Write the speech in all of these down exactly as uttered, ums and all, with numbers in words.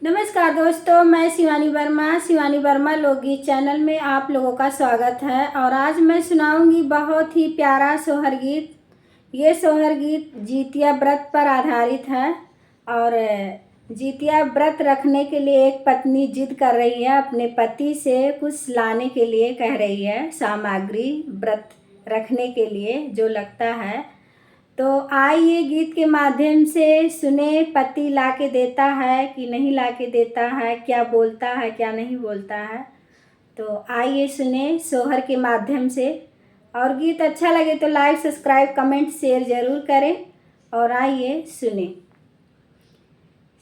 नमस्कार दोस्तों, मैं शिवानी वर्मा। शिवानी वर्मा लोकगीत चैनल में आप लोगों का स्वागत है। और आज मैं सुनाऊंगी बहुत ही प्यारा सोहर गीत। ये सोहर गीत जितिया व्रत पर आधारित है। और जितिया व्रत रखने के लिए एक पत्नी जिद कर रही है, अपने पति से कुछ लाने के लिए कह रही है, सामग्री व्रत रखने के लिए जो लगता है। तो आइए गीत के माध्यम से सुने, पति ला के देता है कि नहीं ला के देता है, क्या बोलता है, क्या नहीं बोलता है। तो आइए सुने सोहर के माध्यम से। और गीत अच्छा लगे तो like, subscribe, comment, share जरूर करें। और आइए सुने।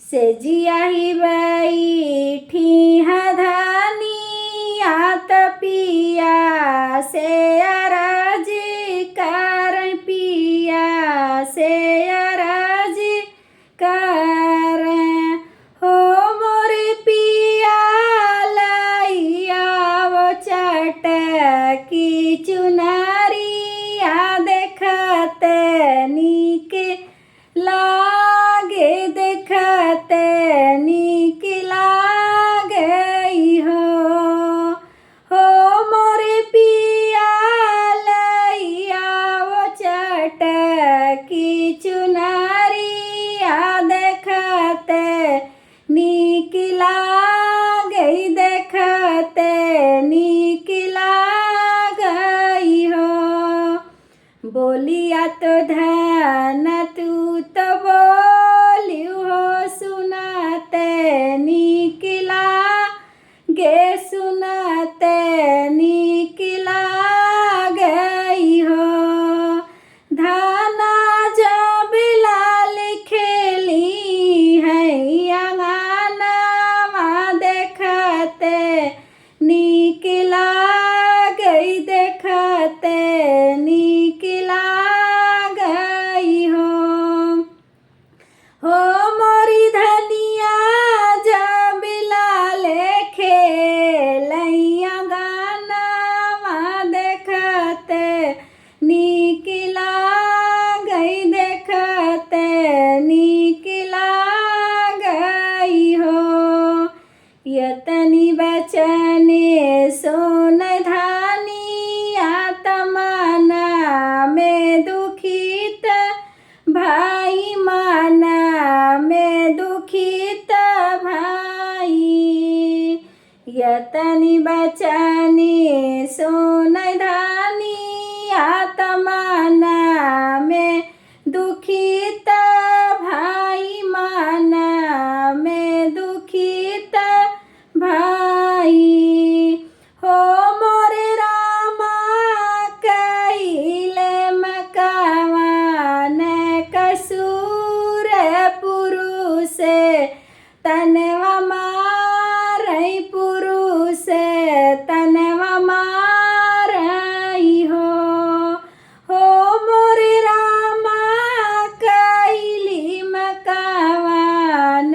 सेजिया ही बैठी है धनिया त पिया से अरजी कर, पिया से अरजी कर। हो मोर पिया लइया वो चटकी चुनरिया देखत नीक लागे, देखत नीक लागई हो। हो मोर पिया लइया वो चटकी चुनरिया देखत नीक लागई, देखत नीक लागई हो। बोलिया तो धन तू तो बोलियो हो, सुनत नीक लागे, सुनत नीक लागई हो। धाना जब लाल खेली है अंगनवा देखत नीक लागई, देखत नीक लागई हो। हो मोरी धनिया जब लाल खेलैया गानवा देखत नीक लागई, देखत नीक लागई हो। यतनी बचने सोन धानी आत्मा ना में दुखित भाई, माना में दुखित भाई। यतनी बचनी सोन धानी आत्मा ना में दुखित भाई, माना में दुखित भाई। हो मोरे रामा कइले मकावान कसूर पुरुष तनवा मारई पुरुष तनवा मारई हो। हो मोरे रामा कइली मकावान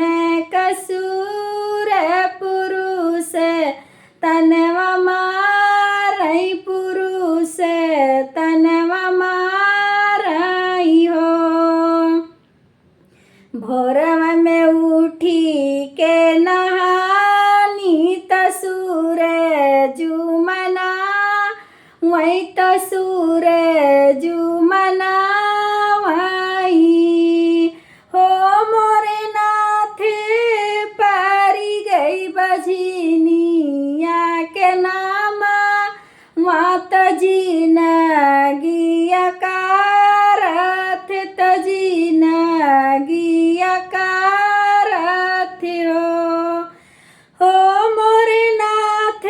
कसूर पुरुष तनवा मारई पुरुष तनवा मारई हो। भोरवा में उठी के नहानी त सूरजु मनावई त सूरजु मनावई। हो मोरे नाथ परि गई बझिनिया के नामा, मात जिनगिया कारथ त जिनगिया कारथ हो। हो मोरे नाथ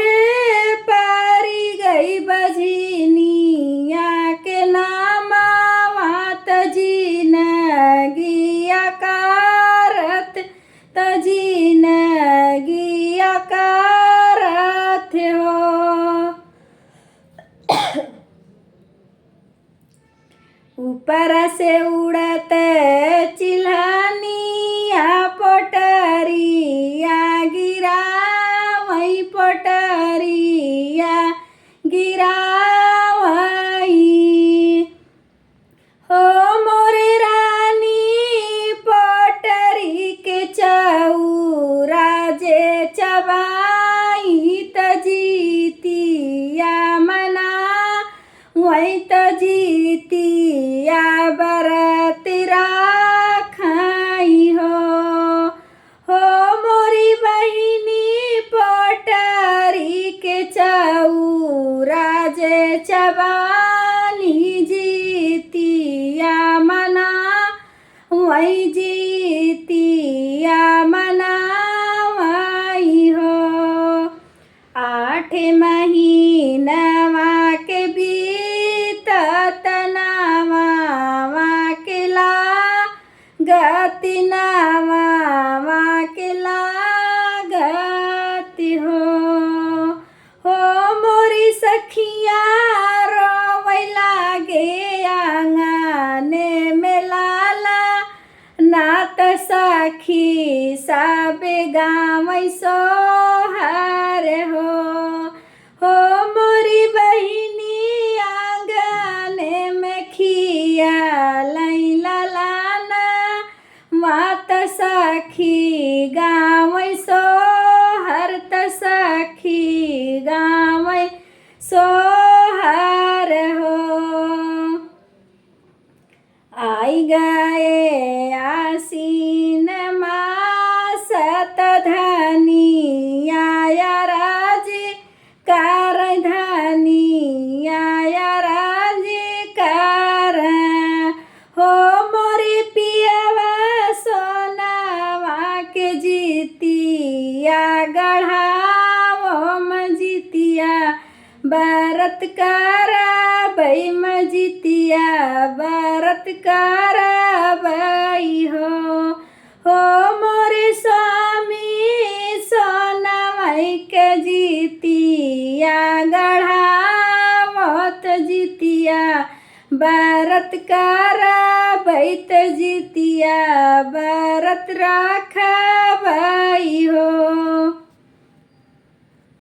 परि गई बझिनिया के नामा, मात जिनगिया कारथ त जिनगिया कारथ हो। ऊपर से उड़त चिल्हानिया पोटरिया गिरावई पोटरिया गिरावई। हो मोरे रानी पोटरी के चौरा अबे गावै सोहर हो। हो मोरी बहिनी आंगन में खिया लैला लाना, मात सखी गावै सोहर त सखी गावै सोहर हो। आई गए आसीन मास त धनिया या राजी कर, धनिया या राजी कर। हो मोरी पियवा सोनावा के जितिया गढ़ावो म जितिया बरत करबै म जितिया बरत करबै हो। हो मोरे स्वामी सोनवै के जितिया गढ़ावत जितिया बरत करबै त जितिया बरत रखबै हो।